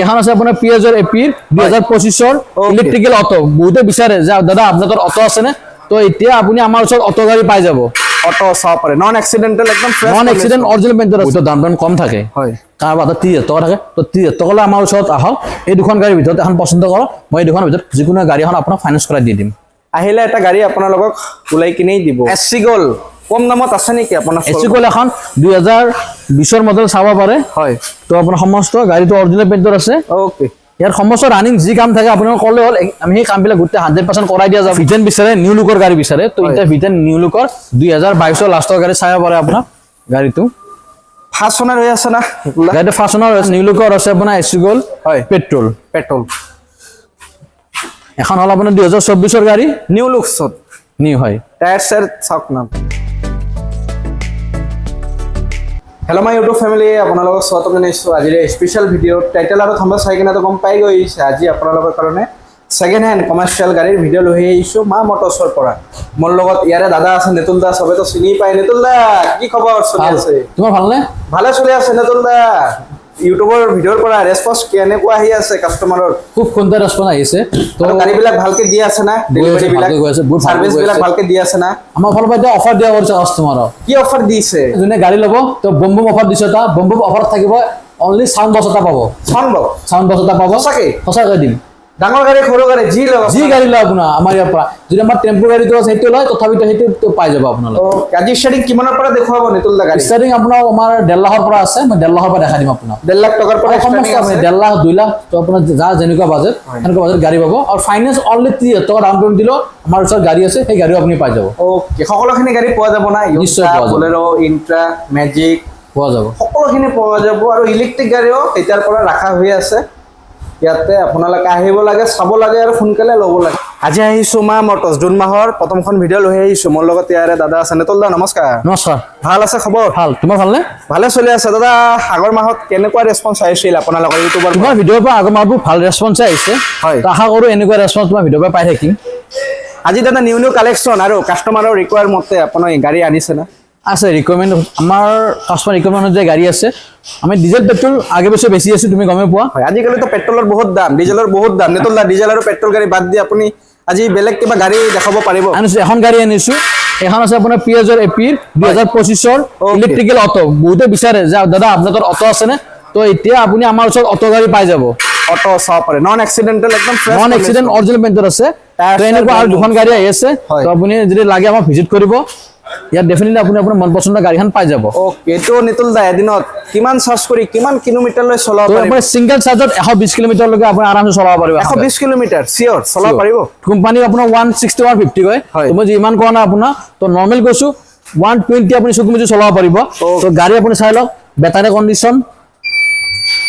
এখন আছে আপোনাৰ পিয়াজৰ এপিৰ 2025ৰ ইলেক্ট্ৰিকেল অটো। বহুতে বিচাৰে যে দাদা, আপোনাৰ তাত অটো আছেনে? তো এতিয়া আপুনি আমাৰ ওচৰত অটো গাড়ী পাই যাব। অটো চাব পাৰে, নন এক্সিডেণ্টেল, একদম ফ্ৰেছ। নন এক্সিডেণ্ট, অৰিজিনেল পেইণ্টৰ আছে। ডাউন পেমেণ্ট কম থাকে। কাৰোবাৰ হাতত 30,000 টকা থাকে, তো 30,000 টকা আমাৰ ওচৰত আহক, এই দুখন গাড়ীৰ ভিতৰত এখন পচন্দ কৰক, মই এই দুখনৰ ভিতৰত যিকোনো গাড়ী এখন আপোনাক ফাইনেন্স কৰাই দি দিম। আহিলে এটা গাড়ী আপোনালোকক ওলাই কিনেই দিব। এছ চি গ'ল কম দামত আছে নেকি আপোনাৰ? এচি গ'ল এখন 2020ৰ মডেল চাব পাৰে। তো আপোনাৰ সমস্ত গাড়ীটো অৰিজিনেল পেইণ্টৰ আছে। ইয়াৰ সমস্ত ৰানিং যি কাম থাকে আপোনালোকে ক'লে হ'ল, আমি সেই কামবিলাক গোটেই 100% কৰাই দিয়া যাব। ভিটেন বিচাৰে, নিউ লুকৰ গাড়ী বিচাৰে, তো এতিয়া ভিটেন নিউ লুকৰ 2022ৰ লাষ্টৰ গাড়ী চাব পাৰে আপোনাৰ গাড়ীটো। ফাৰ্ষ্ট অনাৰ হৈ আছে না? গাড়ীটো ফাৰ্ষ্ট অনাৰ, নিউ লুকৰ আছে আপোনাৰ এচি গ'ল। পেট্ৰল। পেট্ৰল। এখন হ'ল আপোনাৰ 2024ৰ গাড়ী। নিউ লুকছত। নিউ হয়। টায়াৰ চায়াৰ চাওক না। হেল্ল' my YouTube family, আপোনালোকক স্বাগতম জনাইছোঁ আজিৰ এই স্পেচিয়েল ভিডিঅ'। টাইটেল আৰু থাম্বনেইল চাই কিনে গম পাই গৈছে, আজি আপোনালোকৰ কাৰণে ছেকেণ্ড হেণ্ড কমাৰ্চিয়েল গাড়ীৰ ভিডিঅ' লৈ আহিছোঁ মা মটৰ্ছৰ পৰা। মোৰ লগত ইয়াৰে দাদা আছে, নিতুল দা। চবেতো চিনি পায়। নিতুল দা, কি খবৰ চলি ভাল। আছে? তোমাৰ ভালনে? ভালে চলি আছে। নিতুল দা, ইউটিউবৰ ভিডিঅ'ৰ পৰা ৰেচপন্স কেনেকুৱা আহি আছে কাষ্টমাৰৰ? খুব সুন্দৰ ৰেচপন্স আহিছে। তো আৰু গাড়ীবিলাক ভালকে দি আছে না? গৈ আছে, ডেলিভাৰী বিলাক? ভালকে গৈ আছে, বহুত ভালকে চাৰ্ভিচ গৈ বিলাক আছে। ভালকে দি আছে না? আমাৰ ফালৰ পৰা এতিয়া অফাৰ দিয়া কৰিছে কাষ্টমাৰক। কি অফাৰ দিছে? যোনে গাড়ী ল'ব, তো বম বম অফাৰ দিছে। এটা বম বম অফাৰত থাকিব, অনলি চাউণ্ড বক্স এটা পাব। Sound box? চাউণ্ড বক্স এটা পাব। সঁচাকে? সঁচাকৈ দিম। ডাঙৰ গাড়ী, সৰু গাড়ী যি লওক? যি গাড়ী লয় আপোনাৰ আমাৰ ইয়াৰ পৰা, যদি আমাৰ টেম্পু গাড়ীটো আছে সেইটো লয়, তথাপিতো সেইটো পাই যাব আপোনালোকে। আজি ষ্টাৰ্টিং কিমানৰ পৰা দেখুৱাব নিতুল দা গাড়ী? ষ্টাৰ্টিং আপোনাৰ আমাৰ 1.5 লাখৰ পৰা আছে, মই 1.5 লাখৰ পৰা দেখাই দিম আপোনাক। 1.5 লাখ টকাৰ পৰা আৰু সমস্ত starting আপুনি আছে। 1.5 লাখ, 2 লাখ, তো আপোনাৰ যাৰ যেনেকুৱা বাজেট সেনেকুৱা বাজেট গাড়ী পাব। আৰু ফাইনেন্স অনলি 30,000 টকা ডাউন পেমেণ্ট দিলেও আমাৰ ওচৰত গাড়ী আছে, সেই গাড়ীও আপুনি পাই যাব। অ'কে, সকলোখিনি গাড়ী পোৱা যাব না? নিশ্চয় পোৱা যাব। Bolero, Intra, magic? পোৱা যাব। সকলোখিনি পোৱা যাব। আৰু ইলেক্ট্ৰিক গাড়ীও এতিয়াৰ পৰা ৰখা হৈ আছে ইয়াতে। আপোনালোকে আহিব লাগে, চাব লাগে আৰু সোনকালে ল'ব লাগে। আজি আহিছোঁ মা মটৰ্ছ, জুন মাহৰ প্ৰথমখন ভিডিঅ' লৈ আহিছোঁ। মোৰ লগত ইয়াৰে দাদা আছে, নিতুল দা। নমস্কাৰ। নমস্কাৰ। ভাল আছে খবৰ? ভাল, তোমাৰ ভালনে? ভালে চলি আছে। দাদা, আগৰ মাহত কেনেকুৱা ৰেচপন্স আহিছিল আপোনালোকৰ ইউটিউবৰ? তোমাৰ ভিডিঅ'ৰ পৰা আগৰ মাহবোৰ ভাল ৰেচপন্স আহিছে। তো আশা কৰোঁ এনেকুৱা ৰেচপন্স তোমাৰ ভিডিঅ'ৰ পৰা পাই থাকিম। আজি দাদা, নিউ নিউ কালেকশ্যন আৰু কাষ্টমাৰৰ ৰিকুৱাৰ মতে আপোনাৰ গাড়ী আনিছে না? আছে। ৰিকুৱাৰমেণ্ট, আমাৰ কাষ্টমাৰ ৰিকুৱাৰমেণ্ট যে গাড়ী আছে, আমি ডিজেল পেট্ৰল আগে পিছে বেছি আছোঁ, তুমি গমেই পোৱা। হয়, আজিকালিতো পেট্ৰলৰ বহুত দাম, ডিজেলৰ বহুত দাম। নিতুল দা, ডিজেল আৰু পেট্ৰল গাড়ী বাদ দি আপুনি আজি বেলেগ কিবা গাড়ী দেখাব পাৰিব? আনিছোঁ, এখন গাড়ী আনিছোঁ। এখন আছে আপোনাৰ পিয়াজৰ এপিৰ 2025ৰ ইলেক্ট্ৰিকেল অটো। বহুতে বিচাৰে যে দাদা, আপোনাৰ তাত অটো আছেনে? তো এতিয়া আপুনি আমাৰ ওচৰত অটো গাড়ী পাই যাব। অটো চাব পাৰে, নন এক্সিডেণ্টেল, একদম ফ্ৰেছ। নন এক্সিডেণ্ট, অৰিজিনেল পেইণ্টৰ আছে। টায়াৰ তো এনেকুৱা আৰু চায়াৰ দুখন গাড়ী আহি আছে। তো আপুনি যদি লাগে আমাক ভিজিট কৰিব, ইয়াত ডেফিনেটলি আপুনি আপোনাৰ মন পচন্দৰ গাড়ীখন পাই যাব। অ'কে, এইটো নিতুল দা, এদিনত কিমান চাৰ্জ কৰি কিমান কিলোমিটাৰলৈ চলাব তো পাৰিব? আপোনাৰ ছিংগল চাৰ্জত 120 কিলোমিটাৰলৈকে আপুনি আৰামছে চলাব পাৰিব। 120 কিলোমিটাৰ চিয়ৰ চলাব পাৰিব? কোম্পানী আপোনাৰ 160, 150 কয়। তো মই ইমান কোৱা নাই আপোনাৰ, তো নৰ্মেল কৈছোঁ, 120 আপুনি চকু মুজি চলাব পাৰিব। তো গাড়ী আপুনি চাই লওক, বেটাৰী কণ্ডিশ্যন।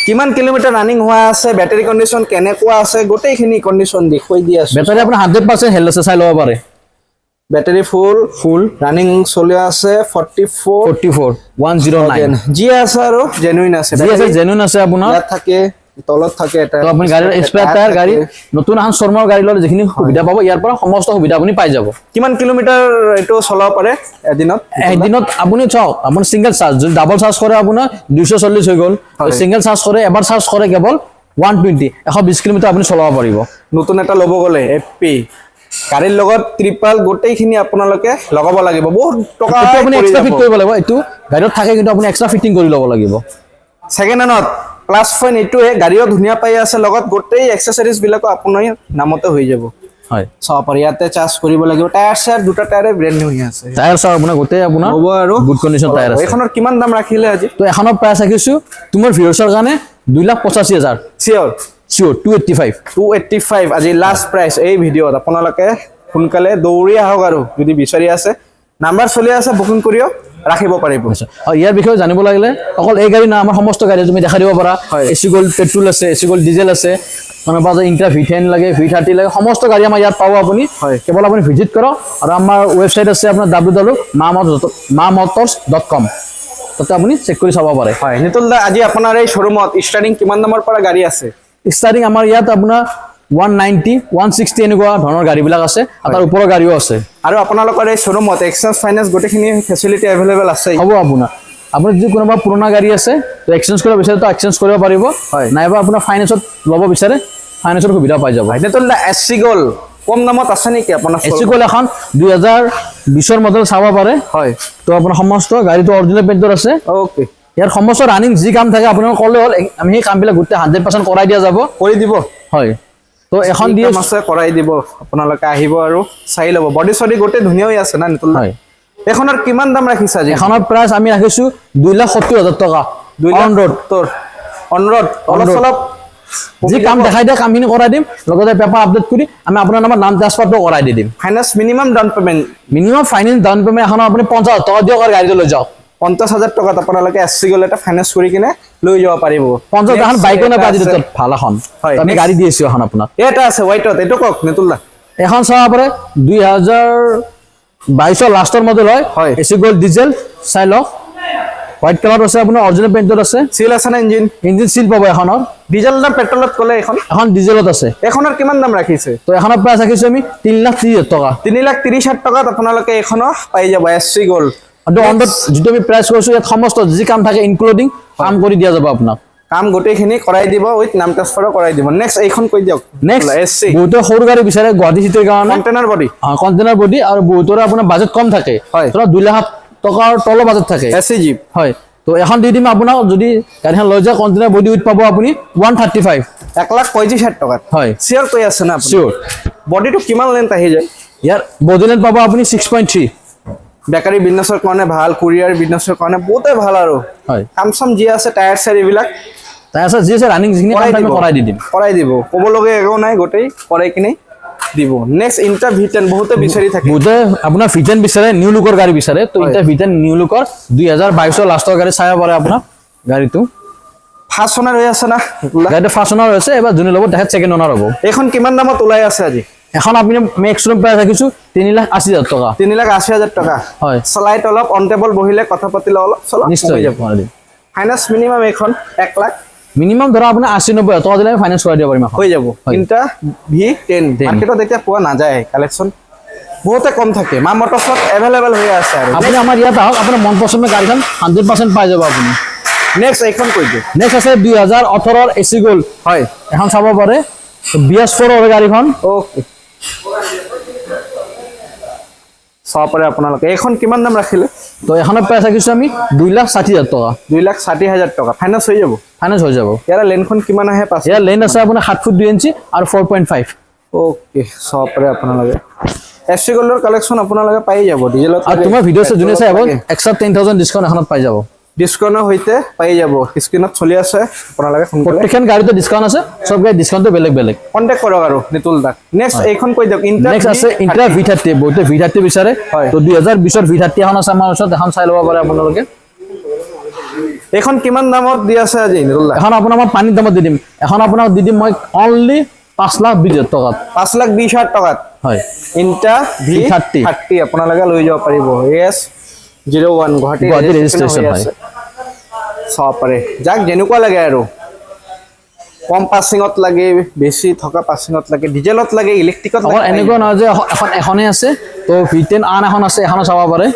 কিমান কিলোমিটাৰ ৰানিং হোৱা আছে, বেটাৰী কণ্ডিশ্যন কেনেকুৱা আছে, গোটেইখিনি কণ্ডিশ্যন দেখুৱাই দি আছো। বেটাৰী আপোনাৰ 100% হেল্থ আছে, চাই ল'ব পাৰে। বেটাৰী ফুল। ফুল। ৰানিং চলি আছে 44। 44,109। যি আছে আৰু জেনুইন আছে। যি আছে জেনুইন আছে আপোনাৰ। ইয়াত থাকে, তলত থাকে এটা। তো আপুনি গাড়ীৰ স্পেয়াৰ টায়াৰ, গাড়ী নতুন এখন শ্ব'ৰুমৰ গাড়ী ল'লে যিখিনি সুবিধা পাব, ইয়াৰ পৰা সমস্ত সুবিধা আপুনি পাই যাব। কিমান কিলোমিটাৰ এইটো চলাব পাৰে এদিনত? এদিনত আপুনি চাওক, আপুনি ছিংগল চাৰ্জ, যদি ডাবল চাৰ্জ কৰে আপোনাৰ 240 হৈ গ'ল। ছিংগল চাৰ্জ কৰে, এবাৰ চাৰ্জ কৰে কেৱল 120, 120 কিলোমিটাৰ আপুনি চলাব পাৰিব। নতুন এটা ল'ব গ'লে এফ পি গাড়ীৰ লগত ত্ৰিপাল গোটেইখিনি আপোনালোকে লগাব লাগিব, বহুত টকা। এইটো আপুনি এক্সট্ৰা ফিট কৰিব লাগিব। এইটো গাড়ীত থাকে, কিন্তু আপুনি এক্সট্ৰা ফিটিং কৰি ল'ব লাগিব। ছেকেণ্ড হেণ্ডত প্লাছ পইণ্ট এইটোৱে, গাড়ীও ধুনীয়া পাই আছে, লগত গোটেই এক্সেচৰিজ বিলাকো আপোনাৰ নামতে হৈ যাব। চাব পাৰি, ইয়াতে চাৰ্জ কৰিব লাগিব। টায়াৰ চায়াৰ দুটা টায়াৰে ব্ৰেণ্ড নিউ হৈ আছে। টায়াৰ চাওক আপোনাৰ, গোটেই আপোনাৰ হ'ব আৰু গুড কণ্ডিশ্যন টায়াৰ আছে। এইখনৰ কিমান দাম ৰাখিলে আজি? তো এখনৰ প্ৰাইচ ৰাখিছোঁ তোমাৰ ভিউৰ্ছৰ কাৰণে 2,85,000। চিয়ৰ? চিয়'ৰ, 285। 285 আজি লাষ্ট প্ৰাইচ এই ভিডিঅ'ত। আপোনালোকে সোনকালে দৌৰি আহক আৰু যদি বিচাৰি আছে, নাম্বাৰ চলি আছে, বুকিং কৰিও ৰাখিব পাৰিব। আৰু ইয়াৰ বিষয়ে জানিব লাগিলে, অকল এই গাড়ী নহয়, আমাৰ সমস্ত গাড়ী তুমি দেখাই দিব পাৰা। এচি গ'ল্ড পেট্ৰল আছে, এচি গ'ল্ড ডিজেল আছে, কোনোবা যে ইণ্ট্ৰা ভি10 লাগে, ভি30 লাগে, সমস্ত গাড়ী আমাৰ ইয়াত পাব আপুনি। কেৱল আপুনি ভিজিট কৰক। আৰু আমাৰ ৱেবছাইট আছে আপোনাৰ ডাব্লিউ ডাব্লিউ মা মটৰ্ছ.কম, তাতে আপুনি চেক কৰি চাব পাৰে। হয়, নিতুল দা, আজি আপোনাৰ এই শ্ব'ৰুমত ষ্টাৰ্টিং কিমান দামৰ পৰা গাড়ী আছে? ষ্টাৰ্টিং আমাৰ ইয়াত আপোনাৰ 190, 160 এনেকুৱা ধৰণৰ গাড়ীবিলাক আছে আৰু তাৰ ওপৰৰ গাড়ীও আছে। আৰু আপোনালোকৰ এই শ্ব'ৰুমত এক্সচেঞ্জ, ফাইনেন্স গোটেইখিনি ফেচিলিটি এভেইলেবল আছে? হ'ব আপোনাৰ। আপোনাৰ যদি কোনোবা পুৰণা গাড়ী আছে, তো এক্সচেঞ্জ কৰিব বিচাৰে, তো এক্সচেঞ্জ কৰিব পাৰিব। নাইবা আপোনাৰ ফাইনেন্সত ল'ব বিচাৰে, ফাইনেন্সৰ সুবিধা পাই যাব। নিতুল দা, এছ চি গ'ল্ড কম দামত আছে নেকি আপোনাৰ? এছ চি গ'ল্ড এখন 2020ৰ মডেল চাব পাৰে। তো আপোনাৰ সমস্ত গাড়ীটো অৰিজিনেল পেইণ্টৰ আছে। ইয়াৰ সমস্ত ৰানিং যি কাম থাকে, আপোনালোকে ক'লে হ'ল, আমি সেই কামবিলাক গোটেই 100% কৰাই দিয়া যাব। কৰি দিব। হয়, তো এখন যি দিয়ে কাম আছে কৰাই দিব। আপোনালোকে আহিব আৰু চাই ল'ব। বডি চডি গোটেই ধুনীয়া হৈ আছে না নিতুল দা? হয়। এইখনৰ কিমান দাম ৰাখিছে আজি? এখনৰ প্ৰাইচ আমি ৰাখিছো 2,70,000 টকা। 2 lakh on road. 70 on road. অলপ road। চলপ যি কাম দেখাই দিয়ে, কামখিনি কৰাই দিম। লগতে পেপাৰ আপডেট কৰি আমি আপোনাৰ নামত নাম ট্ৰান্সফাৰটো কৰাই দি দিম। Finance minimum down payment? Minimum finance down payment এখনৰ আপুনি 50,000 টকা দিয়ক আৰু গাড়ীটো লৈ যাওক। 50,000 টকাত আপোনালোকে এছ চি গ'ল্ড এটা ফাইনেন্স কৰি কিনে লৈ যাব পাৰিব। 50 এখন Next বাইকো এটা নাপায় আজি আছে। ডেটত ভাল এখন। তো আমি next। গাড়ী দি আছো এখন আপোনাক। এই এটা আছে হোৱাইটত, এইটো কওক নিতুল দা। এখন চাব পাৰে, 2022ৰ লাষ্টৰ মডেল হয়। এ চি গ'ল্ড ডিজেল চাই লওক, হোৱাইট কালাৰ আছে, আপোনাৰ অৰিজিনেল পেইণ্টত আছে। চিল আছে না ইঞ্জিন? ইঞ্জিন চিল পাব এখনৰ। ডিজেল না পেট্ৰলত ক'লে এইখন? এখন ডিজেলত আছে। এইখনৰ কিমান দাম ৰাখিছে? তো এখনৰ প্ৰাইচ ৰাখিছো আমি 3,30,000 টকা। 3,30,000 টকাত আপোনালোকে এইখনো পাই যাব এছ চি গ'ল্ড। আৰু অন যিটো আমি প্ৰাইচ কৈছো, ইয়াত সমস্ত যি কাম থাকে, ইনক্লুডিং কাম কৰি দিয়া যাব আপোনাক। কাম গোটেইখিনি কৰাই দিব, উইথ নাম ট্ৰান্সফাৰো কৰাই দিব। নেক্সট এইখন কৈ দিয়ক। নেক্সট এছ চি বহুতে সৰু গাড়ী বিচাৰে গুৱাহাটী চিটিৰ কাৰণে। Container body. Container body, আৰু বহুতৰে আপোনাৰ বাজেট কম থাকে। ধৰক 2 লাখ টকাৰ তলৰ বাজেট থাকে। S C jeep. হয়, তো এখন দি দিম আপোনাক। যদি গাড়ীখন লৈ যায়, কণ্টেইনাৰ বডি উইথ পাব আপুনি 135। 1,35,000 টকাত? হয়। চিয়ৰ কৈ আছে না আপুনি? চিয়'ৰ। বডিটো কিমান লেন্থ আহি যায়? ইয়াৰ বডি লেন্থ পাব আপুনি 6.3। বেকাৰী বিজনেছৰ কাৰণে ভাল, কুৰিয়াৰ বিজনেছৰ কাৰণে বহুতে ভাল আৰু। কাম চাম যি আছে, টায়াৰ চায়াৰ এইবিলাক? তাৰপিছত যি আছে ৰানিং যিখিনি কাম কৰাই থাকে দিব। কৰাই দি দিম। কৰাই দিব, ক'বলগীয়া একো নাই, গোটেই কৰাই কিনে দিব। নেক্সট ইণ্ট্ৰা ভি10 বহুতে বিচাৰি থাকে। বহুতে আপোনাৰ ভি10 বিচাৰে, নিউ লুকৰ গাড়ী বিচাৰে। তো ইণ্ট্ৰা ভি10 নিউ লুকৰ 2022ৰ লাষ্টৰ গাড়ী চাব পাৰে আপোনাৰ গাড়ীটো। ফাৰ্ষ্ট অনাৰ হৈ আছে না? গাড়ীটো ফাৰ্ষ্ট অনাৰ হৈছে। এবাৰ যোনে ল'ব তেখেত ছেকেণ্ড অনাৰ হ'ব। এইখন কিমান দামত ওলাই আছে আজি? এখন আপুনি আমি এক্স-শ্ব'ৰুম প্ৰাইচ ৰাখিছো 3,80,000 টকা। 3,80,000 টকা? হয়। চলাইত অলপ অন টেবল বহিলে, কথা পাতিলে অলপ চলপ নিশ্চয় কমি যাব। ফাইনেন্স মিনিমাম এইখন 1 লাখ? মিনিমাম ধৰা আপোনাৰ 80-90 হাজাৰ টকা দিলে আমি ফাইনেন্স কৰাই দিব পাৰিম এখন। হৈ যাব। ইণ্ট্ৰা ভি10 10। মাৰ্কেটত এতিয়া পোৱা নাযায়, কালেকশ্যন বহুতে কম থাকে। মা মটৰ্ছত এভেইলেবল হৈ আছে আৰু। আপুনি আমাৰ ইয়াত আহক, আপোনাৰ মন পচন্দৰ গাড়ীখন 100% পাই যাব আপুনি। নেক্সট এইখন কৈ দিয়ক। নেক্সট আছে 2018ৰ এ চি গ'ল্ড। এখন চাব পাৰে, BS 4ৰ গাড়ীখন। অ'কে, চাব পাৰে আপোনালোকে। এইখন কিমান দাম ৰাখিলে? তো এখনৰ প্ৰাইচ ৰাখিছোঁ আমি 2,60,000 টকা। 2,60,000 টকা ফাইনেন্স হৈ যাব? ফাইনেন্স হৈ যাব। ইয়াৰে লেন্থখন কিমান আহে পাঁচ? ইয়াৰ লেন্থ আছে আপোনাৰ 7 ফুট 2 ইঞ্চি আৰু 4.5। অ'কে, চাব পাৰে আপোনালোকে। এছ চি গ'ল্ডৰ কালেকশ্যন আপোনালোকে পাই যাব ডিজেলত। আৰু তোমাৰ ভিডিঅ' যোনে চাই এক্সট্ৰা 10,000 ডিছকাউণ্ট এখনত পাই যাব। ডিছকাউণ্টৰ সৈতে পাই যাব। স্ক্ৰীণত চলি আছে, আপোনালোকে সোনকালে প্ৰত্যেকখন গাড়ীতে ডিছকাউণ্ট আছে, চব গাড়ী ডিছকাউণ্টটো বেলেগ বেলেগ। কণ্টেক্ট কৰক আৰু নিতুল দাক। নেক্সট এইখন কৈ দিয়ক, ইণ্ট্ৰা। নেক্সট আছে ইণ্ট্ৰা ভি30। বহুতে ভি30 বিচাৰে। তো 2020ৰ ভি30 এখন আছে আমাৰ ওচৰত, এখন চাই ল'ব পাৰে আপোনালোকে। এইখন কিমান দামত দি আছে আজি নিতুল দা? এখন আপোনাৰ মই পানীৰ দামত দি দিম। এখন আপোনাক দি দিম মই অনলি 5,20,000 টকাত। 5,20,000 টকাত? হয়। Intra V V30। 30 আপোনালোকে লৈ যাব পাৰিব। AS 01 Guwahati Guwahati registration হৈ registration, হয়। আছে। চাব পাৰে, যাক যেনেকুৱা লাগে আৰু, কম পাছিঙত লাগে, বেছি থকা পাছিঙত লাগে, ডিজেলত লাগে, ইলেক্ট্ৰিকত অকল লাগে। এনেকুৱা নহয় যে এখন এখনেই আছে। তো ভি10 আন এখন আছে, এখনো চাব পাৰে।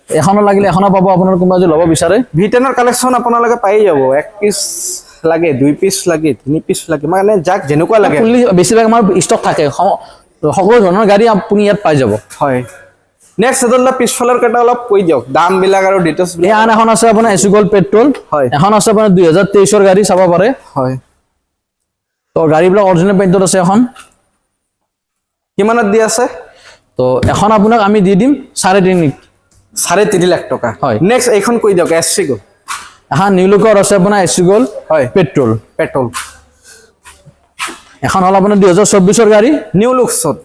এখনো লাগিলে এখনো পাব আপোনাৰ, কোনোবা যদি ল'ব বিচাৰে। ভি10ৰ কালেকশ্যন আপোনালোকে পাই যাব। এক পিচ লাগে, দুই পিচ লাগে, তিনি পিচ লাগে, মানে যাক যেনেকুৱা লাগে। ফুল্লি বেছিভাগ আমাৰ ষ্টক থাকে। সকলো ধৰণৰ গাড়ী আপুনি ইয়াত পাই যাব। হয়, নেক্সট অলপ পিছফালৰ কেইটা অলপ কৈ দিয়ক, দামবিলাক আৰু ডিটেইলছ। এই আন এখন আছে আপোনাৰ এচি গ'ল্ড পেট্ৰল। এখন আছে আপোনাৰ 2023ৰ গাড়ী, চাব পাৰে। তো গাড়ীবিলাক অৰিজিনেল পেইণ্টত আছে এখন। কিমানত দি আছে? তো এখন আপোনাক আমি দি দিম 3.5। 3.5 লাখ টকা? হয়। নেক্সট এইখন কৈ দিয়ক, এছ চি গ'ল্ড। এখন নিউ লুকৰ আছে আপোনাৰ এচি গ'ল্ড পেট্ৰল। পেট্ৰল। এখন হ'ল আপোনাৰ 2024ৰ গাড়ী। নিউ লুকছত।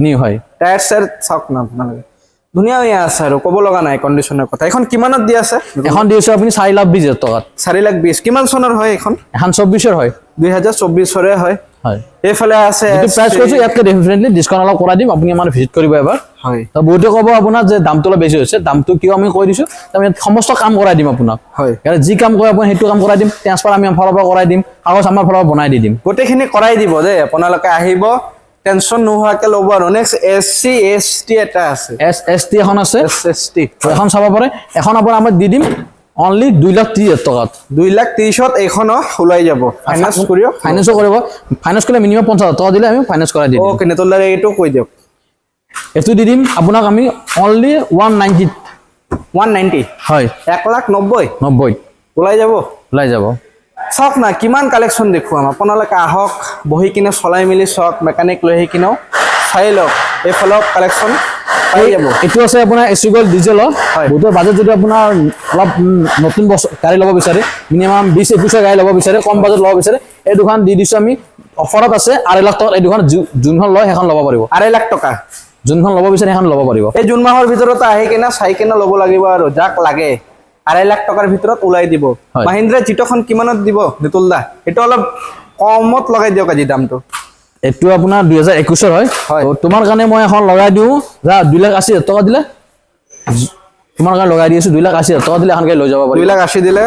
নিউ, হয়। টায়াৰ চায়াৰ চাওক না আপোনালোকে, ধুনীয়া হৈ আছে আৰু ক'ব লগা নাই কণ্ডিশ্যনৰ কথা। এইখন কিমানত দি আছে? এখন দি আছো আপুনি 4,20,000 টকাত। 4 লাখ 20। কিমান চনৰ হয় এইখন? এখন 24ৰ হয়। 2024ৰে হয়? হয়। এইফালে আছে। যিটো প্ৰাইচ কৈছো, ইয়াতকৈ ডেফিনেটলি ডিছকাউণ্ট অলপ কৰাই দিম। আপুনি আমাৰ ভিজিট কৰিব এবাৰ। তো বহুতে ক'ব আপোনাৰ যে দামটো অলপ বেছি হৈছে। দামটো কিয় আমি কৈ দিছো, আমি ইয়াত সমস্ত কাম কৰাই দিম আপোনাক। ইয়াত যি কাম কৰে আপুনি সেইটো কাম কৰাই দিম। ট্ৰেন্সফাৰ আমি ফালৰ পৰা কৰাই দিম, কাগজ আমাৰ ফালৰ পৰা বনাই দি দিম। গোটেইখিনি কৰাই দিব দেই। আপোনালোকে আহিব, টেনশ্যন নোহোৱাকে ল'ব। আৰু next S C S T এটা আছে। এছ এছ টি এখন আছে। S S T. তো এখন চাব পাৰে। এখন আপোনাৰ আমাক দি দিম অনলি 2,30,000 টকাত। 2,30,000ত এইখনো ওলাই যাব। ফাইনেন্স কৰিও? ফাইনেন্সো কৰিব। ফাইনেন্স কৰিলে মিনিমাম 50,000 টকা দিলে আমি ফাইনেন্স কৰাই দি দিম। অ'কে, নিতুল এইটো কৈ দিয়ক। এইটো দি দিম আপোনাক আমি অনলি 190ত। 190? হয়। 1,90,000? 90। ওলাই যাব? ওলাই যাব। চাওক না, কিমান কালেকশ্যন দেখুৱাম। আপোনালোকে আহক, বহি কিনে চলাই মেলি চাওক, মেকানিক লৈ আহি কিনেও চাই লওক। এইফালেও কালেকশ্যন পাই যাব। এইটো আছে আপোনাৰ এচি গ'ল্ড ডিজেলৰ। বহুতৰ বাজেট যদি আপোনাৰ অলপ নতুন বছৰ গাড়ী ল'ব বিচাৰে, মিনিমাম 20-21ৰ গাড়ী ল'ব বিচাৰে, কম বাজেট ল'ব বিচাৰে, এই দুখন দি দিছোঁ আমি। অফাৰত আছে 2.5 লাখ টকাত। এই দুখন যোনখন লয় সেইখন ল'ব পাৰিব। 2.5 লাখ টকা? যোনখন ল'ব বিচাৰে সেইখন ল'ব পাৰিব। এই জুন মাহৰ ভিতৰত আহি কিনে চাই কিনে ল'ব লাগিব আৰু যাক লাগে 2.5 লাখ টকাৰ ভিতৰত ওলাই দিব। হয়। মাহিন্দ্ৰা জিট'খন কিমানত দিব নিতুল দা? এইটো অলপ কমত লগাই দিয়ক আজি দামটো। এইটো আপোনাৰ 2021ৰ হয়। হয়। তো তোমাৰ কাৰণে মই এখন লগাই দিওঁ যা, 2,80,000 টকা দিলে তোমাৰ কাৰণে লগাই দি আছো। 2,80,000 টকা দিলে এখন গাড়ী লৈ যাব পাৰিব। 2,80,000 দিলে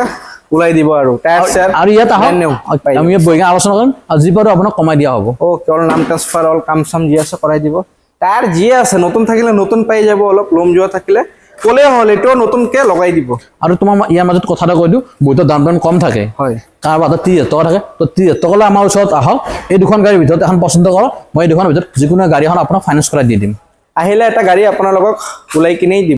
ওলাই দিব আৰু টায়াৰ চেয়াৰ আৰু ইয়াত আহক। Brand new পাই যাব। আমি ইয়াত বহি কিনে আলোচনা কৰিম আৰু যি পাৰোঁ আপোনাক কমাই দিয়া হ'ব। অ'কে, অল নাম ট্ৰান্সফাৰ, অল কাম চাম যি আছে কৰাই দিব। টায়াৰ যিয়ে আছে নতুন থাকিলে নতুন পাই যাব। অলপ লোম যোৱা থাকিলে ক'লে হ'ল, এইটোও নতুনকে লগাই দিব। আৰু তোমাৰ ইয়াৰ মাজত কথা এটা কৈ দিওঁ, বহুতৰ ডাউন পে'মেণ্ট কম থাকে। কাৰোবাৰ হাতত 30,000 টকা থাকে। তো 30,000 টকা হ'লে আমাৰ ওচৰত আহক, এই দুখন গাড়ীৰ ভিতৰত এখন পচন্দ কৰক। মই এই দুখনৰ ভিতৰত যিকোনো গাড়ী এখন আপোনাক ফাইনেন্স কৰাই দি দিম। আহিলে এটা গাড়ী আপোনালোকক ওলাই কিনেই দিব।